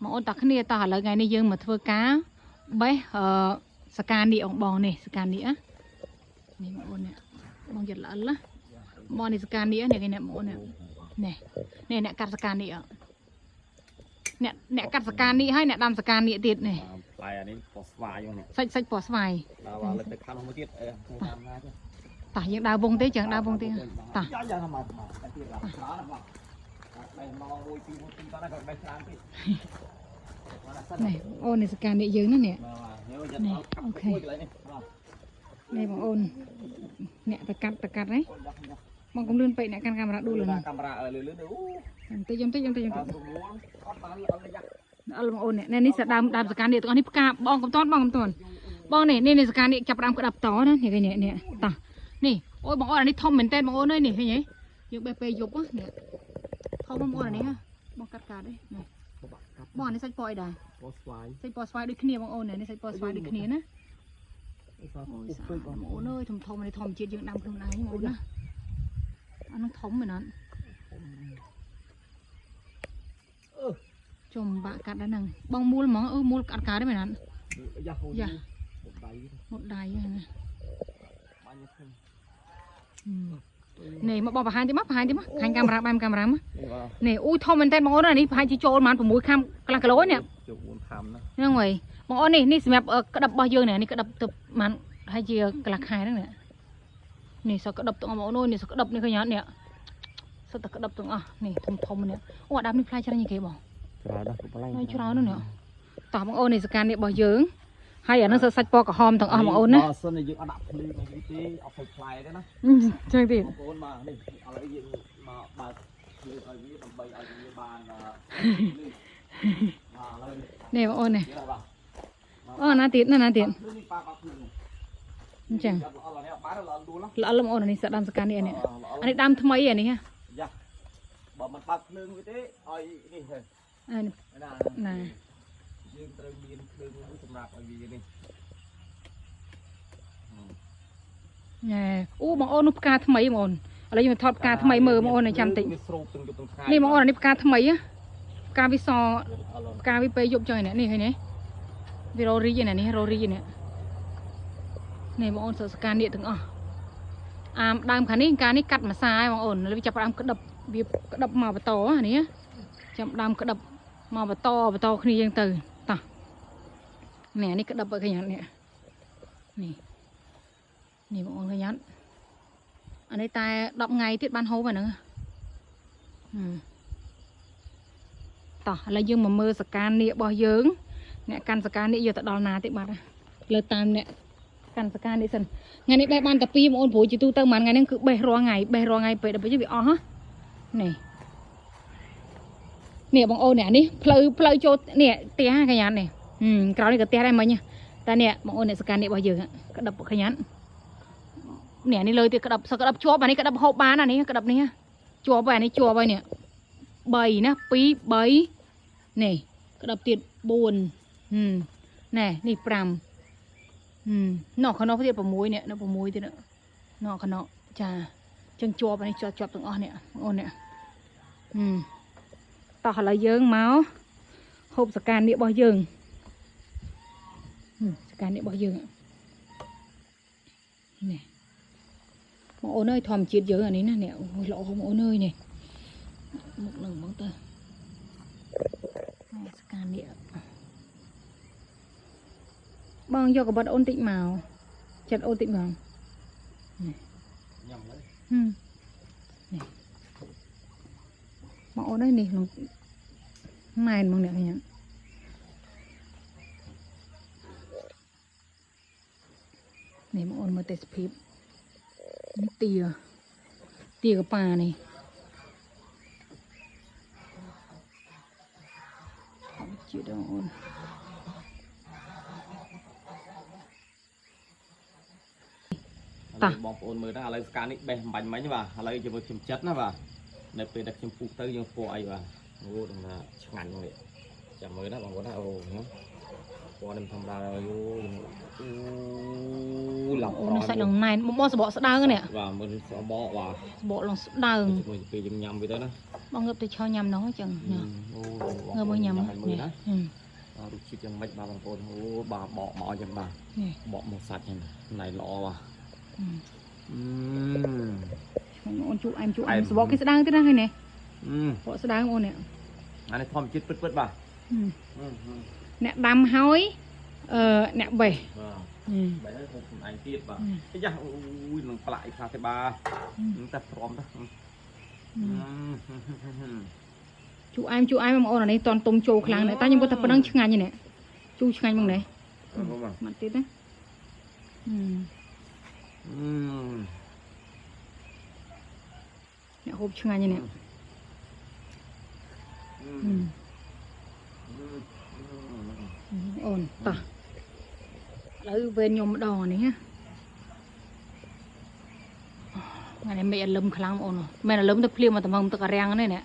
បងអូនតាគ្នាតោះឥឡូវថ្ងៃនេះយើងមកធ្វើការបេះអឺសកានេះអងបងនេះសកានេះណានេះបងអូននេះបងយត់ល្អិលណាបងនេះសកានេះនេះគេនេះបងអូននេះនេះនេះអ្នកកាត់សកានេះអ្នកអ្នកកាត់សកានេះហើយអ្នកដាំសកានេះទៀតនេះ ផ្លែអានេះពណ៌ស្វាយហ្នឹង សាច់សាច់ពណ៌ស្វាយ ដល់លើទៅខាងនោះមួយទៀតអឺតាមណាទេ តោះយើងដើរវងទេចឹងដើរវងទេតោះ យ៉ាយ៉ាមកមកតែទៀតឡាច្រើនណាស់បាទបេះមកមួយពីរមួយពីរបាទក៏បេះច្រើនទៀត នេះអូននេះសកានេះយើងណានេះ បាទនេះយកមួយកន្លែងនេះបាទ នេះបងអូនអ្នកតកាត់តកាត់ហ៎បងកុំលឿនពេកអ្នកកាន់កាមេរ៉ាដួលណា កាមេរ៉ាលឿនលឿនអូ បន្តិចបន្តិចបន្តិចបន្តិច តាមស្រួលអត់បានអត់យ៉ា អល់បងអូននេះនេះសដើមដើមសកានេះទាំងអស់នេះផ្កាបងកំតន់បងកំតន់បងនេះនេះនេះសកានេះចាប់ដើមក្តាប់តណានេះឃើញនេះនេះតោះនេះអូយបងអូនអានេះធំមែនតើបងអូនអើយនេះឃើញទេយើងបេះពេលយប់នេះធំបងអូនអានេះបងកាត់កាត់ទេនេះបងអានេះសាច់ពណ៌អីដែរ ពណ៌ស្វាយ សាច់ពណ៌ស្វាយដូចគ្នាបងអូននេះសាច់ពណ៌ស្វាយដូចគ្នាណាអូយស្អាតបងអូនអើយធំធំនេះធម្មជាតិយើងដាំខ្លួនឯងបងអូនណាអានោះធំមែនអត់ អឺ ជុំបាក់កាត់ដល់ហ្នឹងបងមូលហ្មងអឺមូលកាត់កើតទេមែនអត់ យ៉ាហូ យ៉ា ដៃ មុតដៃហ្នឹងណា បាញ់ឃើញ នេះមកបងបង្ហាញតិចមកបង្ហាញតិចមកខាញ់កាមេរ៉ាបែមកាមេរ៉ាមក នេះបាទ នេះអូយធំមែនតើបងអូននេះប្រហែលជាចូលប្រហែល6ខាំកន្លះគីឡូនេះ ចូល4ខាំណា ហ្នឹងហើយបងអូននេះនេះសម្រាប់ក្តាប់របស់យើងនេះនេះក្តាប់ទៅប្រហែលហើយជាកន្លះខែហ្នឹងនេះនេះសក្តាប់ទាំងអស់បងអូននេះសក្តាប់នេះឃើញអត់នេះសុទ្ធតែក្តាប់ទាំងអស់នេះធំធំនេះអូអាដាមនេះផ្លែច្រើនជាងគេបង ច្រើនណាស់គ្រប់កន្លែង ហើយច្រើនណាស់នេះតោះបងអូននេះសកានេះរបស់យើងហើយអាហ្នឹងសាច់ពណ៌ក្រហមទាំងអស់បងអូនណា បើសិនជាយើងអត់ដាក់ភ្លើងអីទេអត់ទៅផ្លែទេណា ចឹងទៀត បងប្អូនបាទនេះឥឡូវយើងមកបើកភ្លើងឲ្យវាដើម្បីឲ្យវាបានបាទឥឡូវ នេះបងអូននេះ នេះបាទ អូណាទៀតណាណាទៀត ភ្លើងនេះប៉ាបើកភ្លើង អញ្ចឹង អត់ល្អនេះបានល្អដួល ល្អលំអូនអានេះសាដាំសកានេះអានេះអានេះដើមថ្មីអានេះហ៎ យ៉ាបើមិនបើកភ្លើងវាទេឲ្យនេះទៅ អានេះ ណា ណា យើងត្រូវមានភ្លើងមួយសម្រាប់ឲ្យវានេះ ណែអូបងអូននោះផ្កាថ្មីបងអូនឥឡូវយើងថតផ្កាថ្មីមើលបងអូនឲ្យចាំតិច វាស្រូបទាំងយប់ទាំងថ្ងៃ នេះបងអូនអានេះផ្កាថ្មីហ៎ផ្កាវាសផ្កាវាពេលយប់ចឹងនេះនេះឃើញទេវាររីកឯនេះររីកឯនេះនេះបងអូនសសកានេះទាំងអស់អាមដើមខាងនេះកានេះកាត់ម្សាយបងអូនវាចាប់ដើមក្តឹបវាក្តឹបមកបន្តអានេះចាំដើមក្តឹបមកបន្តបន្តគ្នាចឹងទៅតោះនេះអានេះក្តឹបឲ្យឃើញអត់នេះនេះនេះបងអូនឃើញអត់អានេះតែ10ថ្ងៃទៀតបានហូបអាហ្នឹងហឹមតោះឥឡូវយើងមកមើលសកានៀករបស់យើងអ្នកកាន់សកានៀកយកទៅដល់ណាទៀតបាត់ហ៎លើតាមអ្នកកាន់សកានៀកសិនថ្ងៃនេះបេះបានតែ2បងអូនព្រោះជាទូទៅមួយថ្ងៃហ្នឹងគឺបេះរាល់ថ្ងៃបេះរាល់ថ្ងៃពេលដល់ពេលវាអស់ហ៎នេះនេះបងអូននេះអានេះផ្លូវផ្លូវចូលនេះផ្ទះកញ្ញានេះហឹមក្រោយនេះក៏ផ្ទះដែរមិញតែនេះបងអូនអ្នកសកានៀករបស់យើងក្តឹបកញ្ញានេះអានេះលើទៀតក្តឹបសក្តឹបជាប់អានេះក្តឹបហូបបានអានេះក្តឹបនេះជាប់ហើយអានេះជាប់ហើយនេះ3ណា2 3នេះក្តឹបទៀត4ហឹមណែនេះ5ហឹមណោះខណោះទៀត6នេះនៅ6ទៀតណោះខណោះចាចឹងជាប់អានេះជាប់ជាប់ទាំងអស់នេះបងអូននេះហឹមតោះឥឡូវយើងមកហូបសកាននេះរបស់យើងហឹមសកាននេះរបស់យើងនេះបងអូនអើយធម្មជាតិយើងអានេះណានេះអូយល្អបងអូនអើយនេះមុខនឹងហ្មងទៅនេះសកាននេះបងយកកបិតអូនតិចមកចិត្តអូនតិចមក ញ៉ាំហើយ ហឹមនេះបងអូនអើយនេះក្នុងម៉ែនហ្មងនេះឃើញអត់នេះបងអូនមើលទេសភាពនេះទាទាកប៉ានេះធម្មជាតិបងអូន តាបងប្អូនមើលណាឥឡូវស្កានេះបេះបាញ់មិញបាទឥឡូវជាមួយខ្ញុំចិត្តណាបាទនៅពេលដែលខ្ញុំពុះទៅយើងពណ៌អីបាទអូដឹងថាឆ្ងាញ់ហ្នឹងចាំមើលណាបងប្អូនណាអូហ្នឹងពណ៌នេះធម្មតាអូអូឡប់ អូននេះសាច់លងណែនបងបងសបកស្ដើងនេះ បាទមើលសបកបាទ សបកលងស្ដើង ជាមួយពេលយើងញ៉ាំវាទៅណា បងងើបទៅឈរញ៉ាំនោះអញ្ចឹង អូ ងើបមកញ៉ាំ មើលណា នេះ បាទរសជាតិយ៉ាងម៉េចបាទបងប្អូនអូបាទបកមកអញ្ចឹងបាទ នេះ បកមកសាច់ហ្នឹងណៃល្អបាទអឺ ឆ្ងាញ់អូនជូរអែមជូរអែមសបកគេស្ដើងទៀតណាហើយនេះ អឺ បកស្ដើងអូននេះ អានេះធម្មជាតិពិតពិតបាទ អ្នកដាំហើយអឺអ្នកបេះ បាទបែរហូបខ្លួនឯងទៀតបាទអាយ៉ាអូយនឹងប្រឡាក់អីខ្លះទេបាទតែព្រមទៅ ជូរអែមជូរអែមបងអូនអានេះតន់ទុំចូលខ្លាំងណាស់តែខ្ញុំគាត់ថាប៉ុណ្ណឹងឆ្ងាញ់នេះជូរឆ្ងាញ់ហ្មងនេះមកទៀតណាអ្នកហូបឆ្ងាញ់នេះអូនតោះឥឡូវវេនខ្ញុំម្ដងនេះណាថ្ងៃនេះមេឃអលឹមខ្លាំងបងអូនមែនអលឹមទៅភ្លៀងមកតំហឹងទឹករាំងនេះនេះ